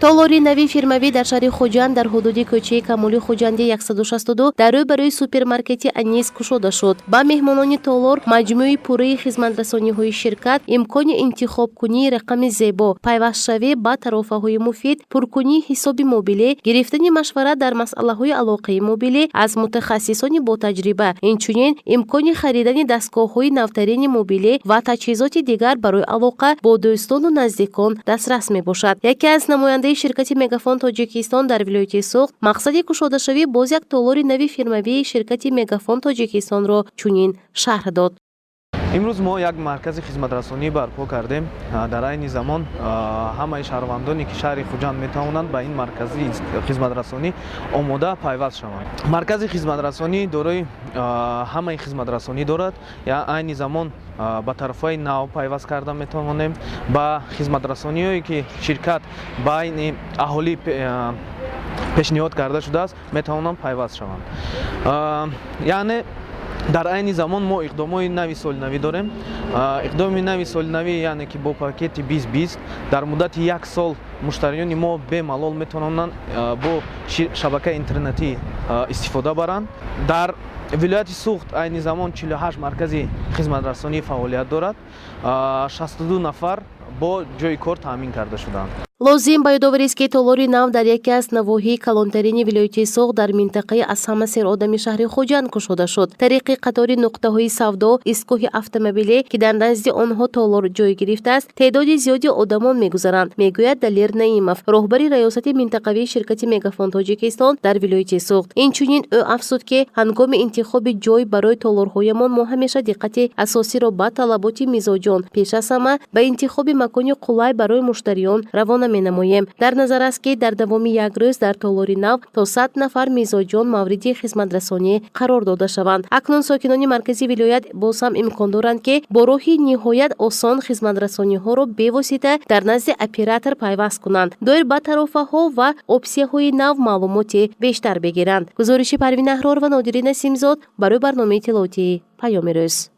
Толори нави фирмавӣ дар шаҳри Хуҷанд, дар ҳудуди кӯчаи Камоли Хуҷандӣ 162, дар рӯ барои супермаркети «Анис» кушода шуд. Ба меҳмонони толор маҷмӯи пурраи хизматрасониҳои ширкат, имкони интихобкунии рақами зебо, пайвастшавӣ ба тарофаҳои муфид, пуркунии ҳисоби мобилӣ, гирифтани машварат дар масъалаҳои алоқаи мобилӣ аз мутахассисони ботаҷриба, инчунин имкони харидани дастгоҳҳои навтарини мобилӣ ва таҷҳизоти дигар барои алоқа бо дӯстону наздикон дастрас мебошад. Яке аз намояндаи ширкати «Мегафон Тоҷикистон» дар вилояти Суғд мақсади кушодашавӣ боз як толори нави фирмавии ширкати «Мегафон Тоҷикистонро» чунин шарҳ дод. Имрӯз мо як маркази хизматрасонӣ барпо кардем. Дар айни замон ҳамаи шаҳрвандоне, ки шаҳри Хуҷанд, метавонанд ба ин маркази хизматрасонӣ омода пайваст шаванд. Маркази хизматрасонӣ дорои ҳамаи хизматрасонӣ дорад. Айни замон ба тарофаи нав пайваст карда метавонем, ба хизматрасониҳое, ки ширкат байни аҳолӣ пешниҳод карда шудааст, метавонанд пайваст шаванд. Яъне дар айни замон мо иқдомҳои нави солинавӣ дорем. Иқдоми нави солинавӣ, яъне ки бо пакети 20-20 дар муддати як сол муштариёни мо бемалол метавонанд бо шабакаи интернетӣ истифода баранд. Дар вилояти Суғд айни замон 48 маркази хизматрасонӣ фаъолият дорад, 62 нафар бо ҷойи кор таъмин карда шудаанд. Лозим ба ёдоварист, ки толори нав дар яке аз навоҳии калонтарини вилояти Суғд, дар минтақаи аз ҳама серодами шаҳри Хуҷанд кушода шуд. Тариқи қатори нуқтаҳои савдо, истгоҳи автомобиле, ки дар назди онҳо толор ҷой гирифтааст, теъдоди зиёди одамон мегузаранд, мегӯяд Далер Наимов, роҳбари раёсати минтақавии ширкати «Мегафон Тоҷикистон» дар вилояти Суғд. Инчунин ӯ афзуд, ки ҳангоми интихоби ҷой барои толорҳоямон мо ҳамеша диққати асосиро ба талаботи мизоҷон, пеш аз ҳама ба интихоби макони қулай барои муштариён равона менамоем. Дар назар аст, ки дар давоми як рӯз дар толори нав то 100 нафар мизоҷон мавриди хизматрасонӣ қарор дода шаванд. Акнун сокинони маркази вилоят боз ҳам имкон доранд, ки бо роҳи ниҳоят осон хизматрасониҳоро бевосита дар назди оператор пайваст кунанд, доир ба тарофаҳо ва опсияҳои нав маълумоти бештар бигиранд. Гузориши Парвин Аҳрор ва Нодири Насимзод барои барномаи иттилоотии «Паёми рӯз».